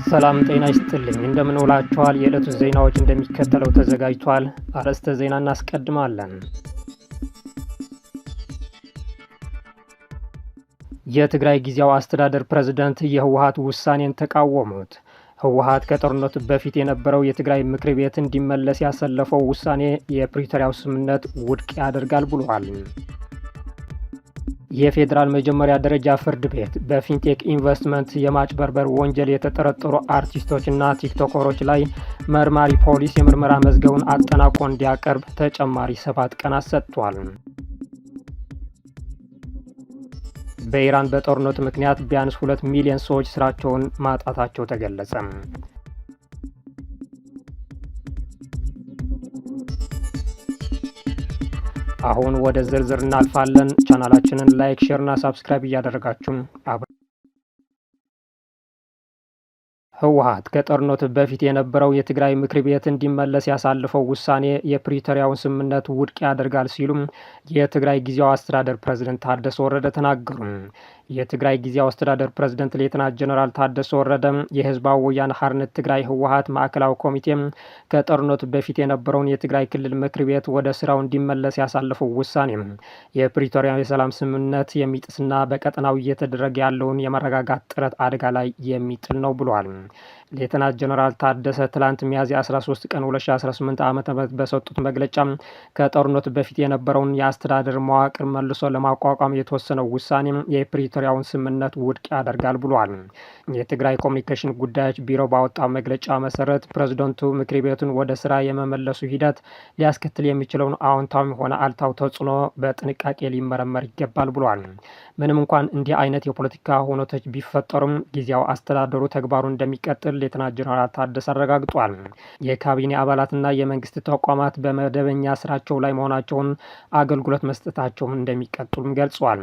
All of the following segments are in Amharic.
ሰላም ጤና ይስጥልኝ። እንደምን ውላችኋል? የዕለቱ ዜናዎች እንደሚከተለው ተዘጋጅቷል። አርዕስተ ዜና እናስቀድማለን። የትግራይ ጊዜያዊ አስተዳደር ፕሬዝዳንት የህወሓት ውሳኔን ተቃወሙት። ህወሓት ከጦርነቱ በፊት የነበረው የትግራይ ምክር ቤት እንዲመለስ ያሰለፈው ውሳኔ የፕሪቶሪያው ስምምነት ውድቅ ያደርጋል ብሏል። የፌዴራል መጀመሪያ ደረጃ ፍርድ ቤት በፊንቴክ ኢንቨስትመንት የማጭበርበር ወንጀል የተጠረጠሩ አርቲስቶችና ቲክቶከሮች ላይ መርማሪ ፖሊስ የምርመራ መዝገቡን አጠናቆ እንዲያቀርብ ተጨማሪ 7 ቀናት ሰጥቷል። በኢራን በጦርነቱ ምክንያት ቢያንስ 2 ሚሊዮን ሰዎች ስራቸውን ማጣታቸው ተገለጸ። አሁን ወደ ዝርዝር እናልፋለን። ቻናላችንን like፣ share ና subscribe እያደረጋችሁ አብ ህወሓት ከጦርነቱ በፊት የነበረው የትግራይ ምክር ቤት እንዲመለስ ያሳለፈው ውሳኔ የፕሪቶሪያውን ስምምነት ውድቅ ያደርጋል ሲሉም የትግራይ ጊዜያዊ አስተዳደር ፕሬዝደንት ታደሰ ወረደ ተናገሩ። የትግራይ ጊዜያዊ አስተዳደር ፕሬዝደንት ሌተናንት ጀነራል ታደሰ ወረደ የህዝባዊ ወያነ ሓርነት ትግራይ ህወሓት ማዕከላዊ ኮሚቴ ከጦርነቱ በፊት የነበረውን የትግራይ ክልል ምክር ቤት ወደ ስራው እንዲመለስ ያሳለፈው ውሳኔ የፕሪቶሪያው የሰላም ስምምነት የሚጥስና በቀጠናው እየተደረገ ያለውን የመረጋጋት ጥረት አደጋ ላይ የሚጥል ነው ብሏል። ሌተናንት ጀነራል ታደሰ ትላንት ሚያዝያ 13 ቀን 2018 ዓ ም በሰጡት መግለጫ ከጦርነቱ በፊት የነበረውን የአስተዳደር መዋቅር መልሶ ለማቋቋም የተወሰነው ውሳኔ የፕሪቶሪያውን ስምምነት ውድቅ ያደርጋል ብሏል። የትግራይ ኮሚኒኬሽን ጉዳዮች ቢሮ ባወጣው መግለጫ መሰረት ፕሬዝደንቱ ምክር ቤቱን ወደ ስራ የመመለሱ ሂደት ሊያስከትል የሚችለውን አዎንታዊም ሆነ አሉታዊ ተጽዕኖ በጥንቃቄ ሊመረመር ይገባል ብሏል። ምንም እንኳን እንዲህ አይነት የፖለቲካ ሁነቶች ቢፈጠሩም ጊዜያዊ አስተዳደሩ ተግባሩን እንደሚቀጥል ሌተናንት ጀነራል ታደሰ አረጋግጧል። የካቢኔ አባላትና የመንግስት ተቋማት በመደበኛ ስራቸው ላይ መሆናቸውን፣ አገልግሎት መስጠታቸውን እንደሚቀጥሉም ገልጿል።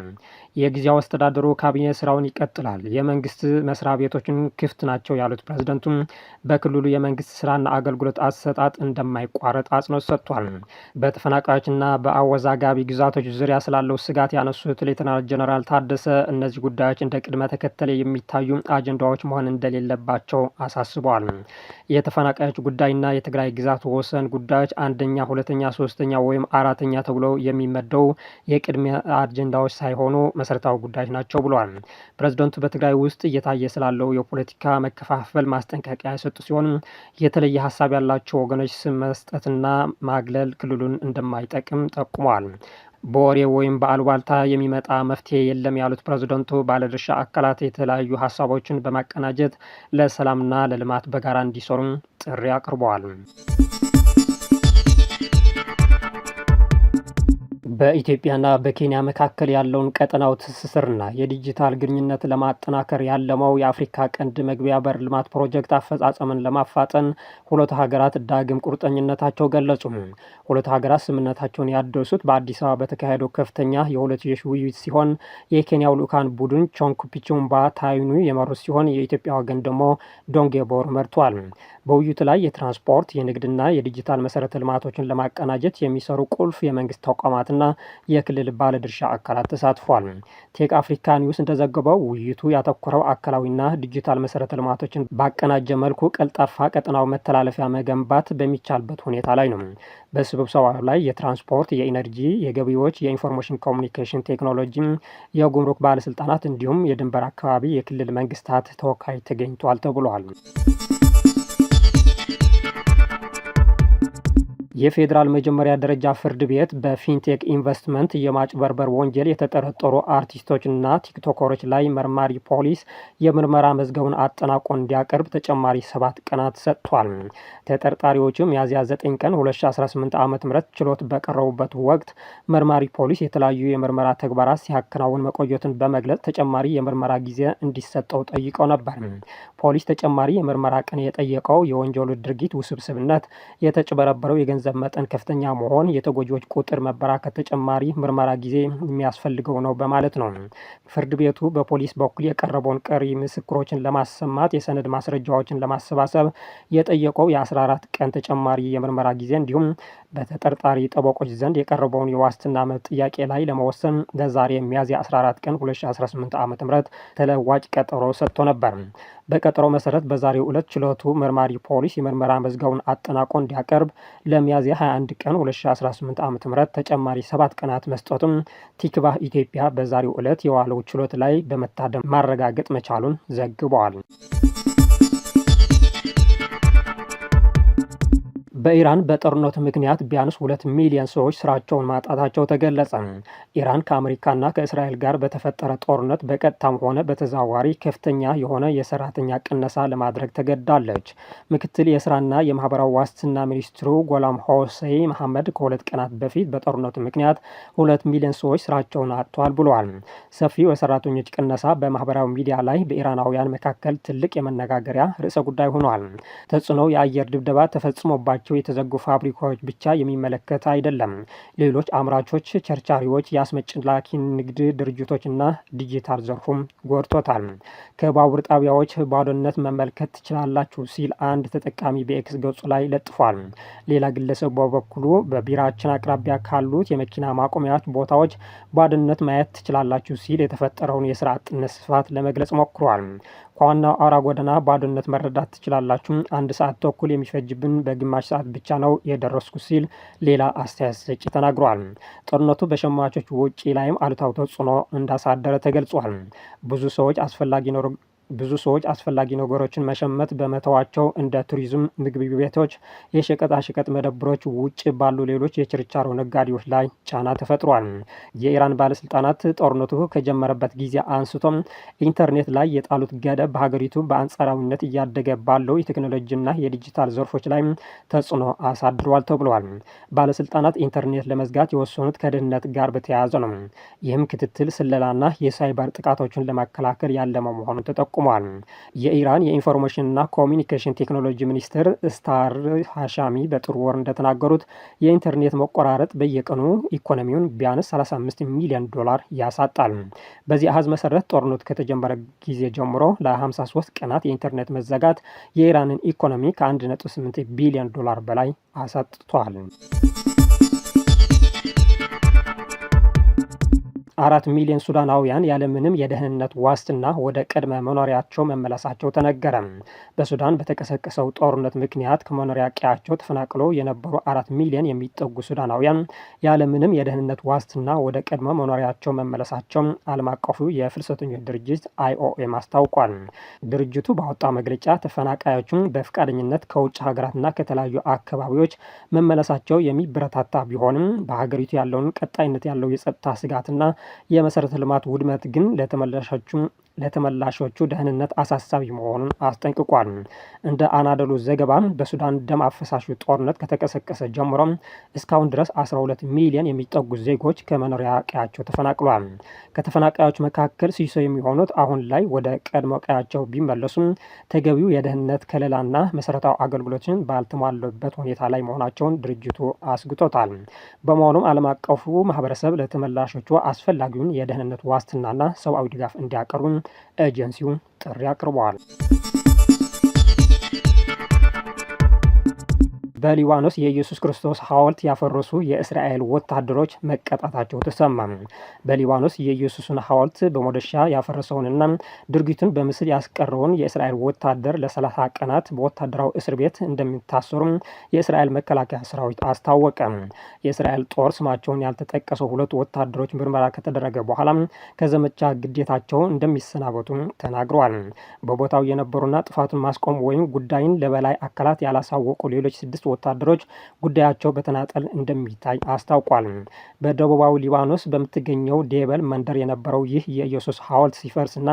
የጊዜያዊ አስተዳደሩ ካቢኔ ስራውን ይቀጥላል፣ የመንግስት መስሪያ ቤቶችን ክፍት ናቸው ያሉት ፕሬዝደንቱም በክልሉ የመንግስት ስራና አገልግሎት አሰጣጥ እንደማይቋረጥ አጽንኦት ሰጥቷል። በተፈናቃዮችና በአወዛጋቢ ግዛቶች ዙሪያ ስላለው ስጋት ያነሱት ሌተናል ጀነራል ታደሰ እነዚህ ጉዳዮች እንደ ቅድመ ተከተል የሚታዩ አጀንዳዎች መሆን እንደሌለባቸው አሳስበዋል። የተፈናቃዮች ጉዳይና የትግራይ ግዛት ወሰን ጉዳዮች አንደኛ፣ ሁለተኛ፣ ሶስተኛ ወይም አራተኛ ተብለው የሚመደቡ የቅድሚያ አጀንዳዎች ሳይሆኑ መሰረታዊ ጉዳዮች ናቸው ብለዋል። ፕሬዝደንቱ በትግራይ ውስጥ እየታየ ስላለው የፖለቲካ መከፋፈል ማስጠንቀቂያ የሰጡ ሲሆን የተለየ ሀሳብ ያላቸው ወገኖች ስም መስጠትና ማግለል ክልሉን እንደማይጠቅም ጠቁመዋል። በወሬ ወይም በአሉባልታ የሚመጣ መፍትሄ የለም ያሉት ፕሬዝደንቱ ባለድርሻ አካላት የተለያዩ ሀሳቦችን በማቀናጀት ለሰላምና ለልማት በጋራ እንዲሰሩም ጥሪ አቅርበዋል። በኢትዮጵያና በኬንያ መካከል ያለውን ቀጠናዊ ትስስርና የዲጂታል ግንኙነት ለማጠናከር ያለመው የአፍሪካ ቀንድ መግቢያ በር ልማት ፕሮጀክት አፈጻጸምን ለማፋጠን ሁለቱ ሀገራት ዳግም ቁርጠኝነታቸው ገለጹ። ሁለቱ ሀገራት ስምምነታቸውን ያደሱት በአዲስ አበባ በተካሄደው ከፍተኛ የሁለትዮሽ ውይይት ሲሆን የኬንያው ልዑካን ቡድን ቾንኩ ፒቹምባ ታይኑ የመሩት ሲሆን የኢትዮጵያ ወገን ደግሞ ዶንጌ ቦር መርቷል። በውይይቱ ላይ የትራንስፖርት፣ የንግድና የዲጂታል መሰረተ ልማቶችን ለማቀናጀት የሚሰሩ ቁልፍ የመንግስት ተቋማትና የክልል ባለድርሻ አካላት ተሳትፏል። ቴክ አፍሪካ ኒውስ እንደዘገበው ውይይቱ ያተኮረው አካላዊና ዲጂታል መሰረተ ልማቶችን ባቀናጀ መልኩ ቀልጣፋ ቀጠናዊ መተላለፊያ መገንባት በሚቻልበት ሁኔታ ላይ ነው። በስብሰባው ላይ የትራንስፖርት፣ የኢነርጂ፣ የገቢዎች፣ የኢንፎርሜሽን ኮሚኒኬሽን ቴክኖሎጂ፣ የጉምሩክ ባለስልጣናት እንዲሁም የድንበር አካባቢ የክልል መንግስታት ተወካይ ተገኝቷል ተብሏል። የፌዴራል መጀመሪያ ደረጃ ፍርድ ቤት በፊንቴክ ኢንቨስትመንት የማጭበርበር ወንጀል የተጠረጠሩ አርቲስቶችና ቲክቶከሮች ላይ መርማሪ ፖሊስ የምርመራ መዝገቡን አጠናቆ እንዲያቀርብ ተጨማሪ 7 ቀናት ሰጥቷል። ተጠርጣሪዎቹ ሚያዝያ 9 ቀን 2018 ዓ ም ችሎት በቀረቡበት ወቅት መርማሪ ፖሊስ የተለያዩ የምርመራ ተግባራት ሲያከናውን መቆየቱን በመግለጽ ተጨማሪ የምርመራ ጊዜ እንዲሰጠው ጠይቀው ነበር። ፖሊስ ተጨማሪ የምርመራ ቀን የጠየቀው የወንጀሉ ድርጊት ውስብስብነት፣ የተጭበረበረው የገንዘብ መጠን ከፍተኛ መሆን፣ የተጎጂዎች ቁጥር መበራከት ተጨማሪ ምርመራ ጊዜ የሚያስፈልገው ነው በማለት ነው። ፍርድ ቤቱ በፖሊስ በኩል የቀረበውን ቀሪ ምስክሮችን ለማሰማት የሰነድ ማስረጃዎችን ለማሰባሰብ የጠየቀው የ14 ቀን ተጨማሪ የምርመራ ጊዜ እንዲሁም በተጠርጣሪ ጠበቆች ዘንድ የቀረበውን የዋስትና መብት ጥያቄ ላይ ለመወሰን ለዛሬ ሚያዝያ 14 ቀን 2018 ዓ ም ተለዋጭ ቀጠሮ ሰጥቶ ነበር። በቀጠሮ መሰረት በዛሬው ዕለት ችሎቱ መርማሪ ፖሊስ የምርመራ መዝገቡን አጠናቆ እንዲያቀርብ ለሚያዝያ 21 ቀን 2018 ዓ ም ተጨማሪ 7 ቀናት መስጠቱም ቲክቫህ ኢትዮጵያ በዛሬው ዕለት የዋለው ችሎት ላይ በመታደም ማረጋገጥ መቻሉን ዘግበዋል። በኢራን በጦርነቱ ምክንያት ቢያንስ 2 ሚሊዮን ሰዎች ስራቸውን ማጣታቸው ተገለጸ። ኢራን ከአሜሪካና ከእስራኤል ጋር በተፈጠረ ጦርነት በቀጥታም ሆነ በተዘዋዋሪ ከፍተኛ የሆነ የሰራተኛ ቅነሳ ለማድረግ ተገዳለች። ምክትል የስራና የማህበራዊ ዋስትና ሚኒስትሩ ጎላም ሆሴይ መሐመድ ከ2 ቀናት በፊት በጦርነቱ ምክንያት 2 ሚሊዮን ሰዎች ስራቸውን አጥተዋል ብለዋል። ሰፊው የሰራተኞች ቅነሳ በማህበራዊ ሚዲያ ላይ በኢራናውያን መካከል ትልቅ የመነጋገሪያ ርዕሰ ጉዳይ ሆኗል። ተጽዕኖው የአየር ድብደባ ተፈጽሞባቸው የተዘጉ ፋብሪካዎች ብቻ የሚመለከት አይደለም። ሌሎች አምራቾች፣ ቸርቻሪዎች፣ የአስመጭ ላኪ ንግድ ድርጅቶችና ዲጂታል ዘርፉም ጎድቶታል። ከባቡር ጣቢያዎች ባዶነት መመልከት ትችላላችሁ ሲል አንድ ተጠቃሚ በኤክስ ገጹ ላይ ለጥፏል። ሌላ ግለሰብ በበኩሉ በቢሯችን አቅራቢያ ካሉት የመኪና ማቆሚያ ቦታዎች ባዶነት ማየት ትችላላችሁ ሲል የተፈጠረውን የስራ አጥነት ስፋት ለመግለጽ ሞክሯል። ከዋናው አውራ ጎዳና ባዶነት መረዳት ትችላላችሁ። አንድ ሰዓት ተኩል የሚፈጅብን በግማሽ ሰዓት ብቻ ነው የደረስኩ ሲል ሌላ አስተያየት ሰጪ ተናግሯል። ጦርነቱ በሸማቾች ወጪ ላይም አሉታዊ ተጽዕኖ እንዳሳደረ ተገልጿል። ብዙ ሰዎች አስፈላጊ ነገሮችን መሸመት በመተዋቸው እንደ ቱሪዝም፣ ምግብ ቤቶች፣ የሸቀጣሸቀጥ መደብሮች ውጭ ባሉ ሌሎች የችርቻሮ ነጋዴዎች ላይ ጫና ተፈጥሯል። የኢራን ባለስልጣናት ጦርነቱ ከጀመረበት ጊዜ አንስቶም ኢንተርኔት ላይ የጣሉት ገደብ በሀገሪቱ በአንጻራዊነት እያደገ ባለው የቴክኖሎጂና የዲጂታል ዘርፎች ላይ ተጽዕኖ አሳድሯል ተብሏል። ባለስልጣናት ኢንተርኔት ለመዝጋት የወሰኑት ከደህንነት ጋር በተያያዘ ነው። ይህም ክትትል፣ ስለላና የሳይበር ጥቃቶችን ለመከላከል ያለመ መሆኑን ተጠቁሟል። የኢራን የኢንፎርሜሽንና ኮሚኒኬሽን ቴክኖሎጂ ሚኒስትር ስታር ሃሻሚ በጥር ወር እንደተናገሩት የኢንተርኔት መቆራረጥ በየቀኑ ኢኮኖሚውን ቢያንስ 35 ሚሊዮን ዶላር ያሳጣል። በዚህ አሃዝ መሰረት ጦርነቱ ከተጀመረ ጊዜ ጀምሮ ለ53 ቀናት የኢንተርኔት መዘጋት የኢራንን ኢኮኖሚ ከ1.8 ቢሊዮን ዶላር በላይ አሳጥቷል። 4 ሚሊዮን ሱዳናውያን ያለምንም የደህንነት ዋስትና ወደ ቅድመ መኖሪያቸው መመለሳቸው ተነገረ። በሱዳን በተቀሰቀሰው ጦርነት ምክንያት ከመኖሪያ ቀያቸው ተፈናቅለው የነበሩ 4 ሚሊዮን የሚጠጉ ሱዳናውያን ያለምንም የደህንነት ዋስትና ወደ ቅድመ መኖሪያቸው መመለሳቸው ዓለም አቀፉ የፍልሰተኞች ድርጅት አይኦኤም አስታውቋል። ድርጅቱ ባወጣው መግለጫ ተፈናቃዮቹን በፈቃደኝነት ከውጭ ሀገራትና ከተለያዩ አካባቢዎች መመለሳቸው የሚበረታታ ቢሆንም በሀገሪቱ ያለውን ቀጣይነት ያለው የጸጥታ ስጋትና የመሰረተ ልማት ውድመት ግን ለተመላሾቹ ደህንነት አሳሳቢ መሆኑን አስጠንቅቋል። እንደ አናዶሉ ዘገባ በሱዳን ደም አፈሳሹ ጦርነት ከተቀሰቀሰ ጀምሮ እስካሁን ድረስ 12 ሚሊዮን የሚጠጉ ዜጎች ከመኖሪያ ቀያቸው ተፈናቅሏል። ከተፈናቃዮች መካከል ሲሶ የሚሆኑት አሁን ላይ ወደ ቀድሞ ቀያቸው ቢመለሱም ተገቢው የደህንነት ከለላና መሰረታዊ አገልግሎችን ባልተሟሉበት ሁኔታ ላይ መሆናቸውን ድርጅቱ አስግቶታል። በመሆኑም ዓለም አቀፉ ማህበረሰብ ለተመላሾቹ አስፈላጊውን የደህንነት ዋስትናና ሰብአዊ ድጋፍ እንዲያቀርቡ ኤጀንሲው ጥሪ አቅርበዋል። በሊባኖስ የኢየሱስ ክርስቶስ ሐውልት ያፈረሱ የእስራኤል ወታደሮች መቀጣታቸው ተሰማ። በሊባኖስ የኢየሱስን ሐውልት በሞደሻ ያፈረሰውንና ድርጊቱን በምስል ያስቀረውን የእስራኤል ወታደር ለ30 ቀናት በወታደራዊ እስር ቤት እንደሚታሰሩ የእስራኤል መከላከያ ሰራዊት አስታወቀ። የእስራኤል ጦር ስማቸውን ያልተጠቀሰው ሁለቱ ወታደሮች ምርመራ ከተደረገ በኋላ ከዘመቻ ግዴታቸው እንደሚሰናበቱ ተናግረዋል። በቦታው የነበሩና ጥፋቱን ማስቆም ወይም ጉዳይን ለበላይ አካላት ያላሳወቁ ሌሎች ስድስት ወታደሮች ጉዳያቸው በተናጠል እንደሚታይ አስታውቋል። በደቡባዊ ሊባኖስ በምትገኘው ዴበል መንደር የነበረው ይህ የኢየሱስ ሐውልት ሲፈርስና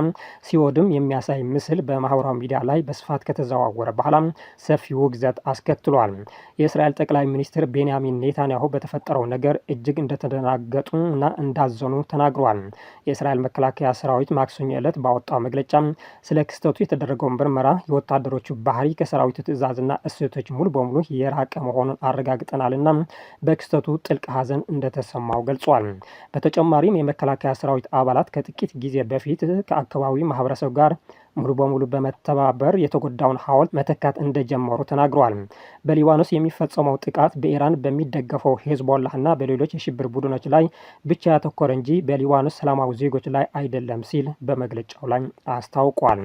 ሲወድም የሚያሳይ ምስል በማህበራዊ ሚዲያ ላይ በስፋት ከተዘዋወረ በኋላ ሰፊ ውግዘት አስከትሏል። የእስራኤል ጠቅላይ ሚኒስትር ቤንያሚን ኔታንያሁ በተፈጠረው ነገር እጅግ እንደተደናገጡ እና እንዳዘኑ ተናግረዋል። የእስራኤል መከላከያ ሰራዊት ማክሰኞ ዕለት ባወጣው መግለጫ ስለ ክስተቱ የተደረገውን ምርመራ የወታደሮቹ ባህሪ ከሰራዊቱ ትዕዛዝና እሴቶች ሙሉ በሙሉ የራቀ መሆኑን አረጋግጠናልና በክስተቱ ጥልቅ ሐዘን እንደተሰማው ገልጿል። በተጨማሪም የመከላከያ ሰራዊት አባላት ከጥቂት ጊዜ በፊት ከአካባቢው ማህበረሰብ ጋር ሙሉ በሙሉ በመተባበር የተጎዳውን ሐውልት መተካት እንደጀመሩ ተናግረዋል። በሊባኖስ የሚፈጸመው ጥቃት በኢራን በሚደገፈው ሄዝቦላህና በሌሎች የሽብር ቡድኖች ላይ ብቻ ያተኮረ እንጂ በሊባኖስ ሰላማዊ ዜጎች ላይ አይደለም ሲል በመግለጫው ላይ አስታውቋል።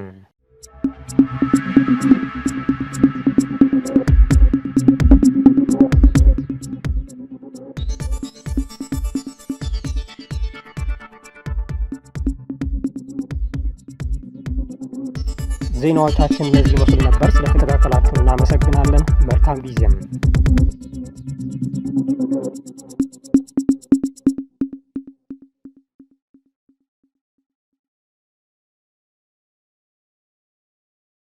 ዜናዎቻችን እነዚህ ይመስሉ ነበር። ስለተከታተላችሁ እናመሰግናለን። መልካም ጊዜም።